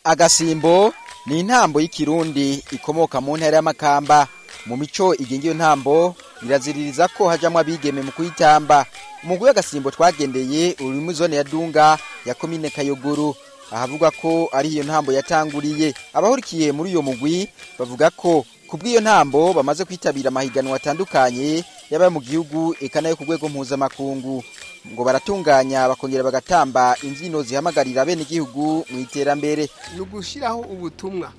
Agasimbo ni intambo y'ikirundi ikomoka mu ntara y'Amakamba. Mu mico igenga iyo ntambo iraziririza ko hajamwo abigeme mu kuyitamba. Umugwi w'agasimbo twagendeye uri muri zone ya Dunga ya komine Kayoguru, ahavuga ko ari iyo ntambo yatanguriye. Abahurikiye muri uyo mugwi bavuga ko kubw'iyo ntambo bamaze kwitabira amahiganwa atandukanye yaba mu gihugu eka nayo ku rwego mpuzamakungu. Ngo baratunganya bakongera bagatamba imbyino zihamagarira bene igihugu mu iterambere. Ni ugushiraho ubutumwa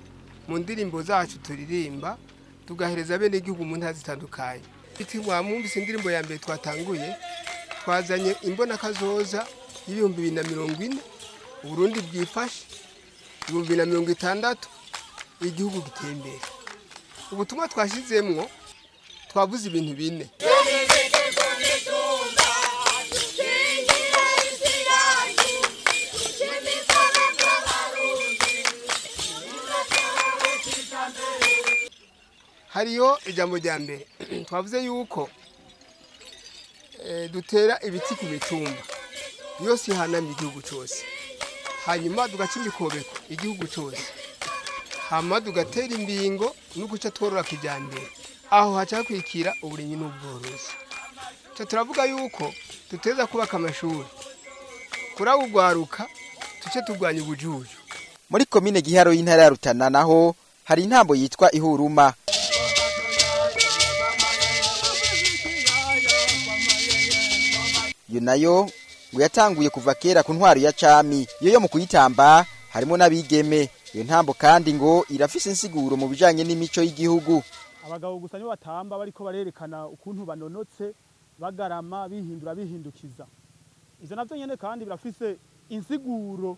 mu ndirimbo zacu turirimba tugahereza bene igihugu mu ntara zitandukanye. Mwumvise indirimbo ya mbere twatanguye, twazanye imbonakazoza y'2040, Uburundi bwifashe, 2060 igihugu giteye imbere. Ubutumwa twashizemwo twavuze ibintu bine. Hariyo ijambo rya mbere twavuze yuko dutera ibiti ku mitumba yose ihanamye igihugu cyose, hanyuma tugaca imikobeko igihugu cyose, hama tugatera imbingo no guca tworora kijambere, aho haca hakwikira uburimyi n'ubworozi. Turavuga yuko duteza kubaka amashuri kurawugwaruka tuce turwanya ubujuju. Muri komine Giharo y'intara ya Rutana naho hari intambo yitwa ihuruma. Iyo nayo ngo yatanguye kuva kera ku ntwaro ya cami. Iyo yo mu kuyitamba harimo n'abigeme. Iyo ntambo kandi ngo irafise insiguro mu bijanye n'imico y'igihugu. Abagabo gusa nibo batamba bariko barerekana ukuntu banonotse, bagarama, bihindura, bihindukiza. Ivyo navyo nyene kandi birafise insiguro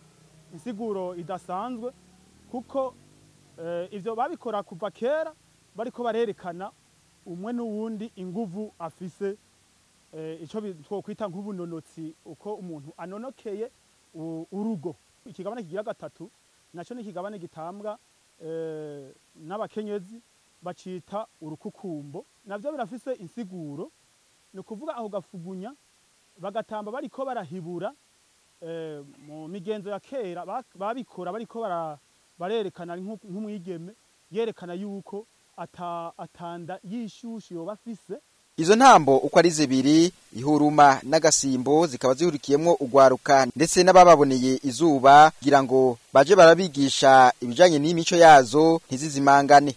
idasanzwe, kuko ivyo babikora kuva kera bariko barerekana umwe n'uwundi inguvu afise, ico twokwita nk'ubunonotsi, uko umuntu anonokeye urugo. Ikigabane kigira gatatu naco ni ikigabane gitambwa n'abakenyezi bacita urukukumbo. Navyo birafise insiguro, ni ukuvuga aho gafugunya bagatamba bariko barahibura. Mu migenzo ya kera babikora bariko barerekana nk'umwigeme yerekana yuko atanda yishushu yoba afise. Izo ntambo uko ari zibiri, ihuruma n'agasimbo, zikaba zihurikiyemwo ugwaruka ndetse n'abababoneye izuba kugira ngo baje barabigisha ibijanye n'imico yazo ntizizimangane.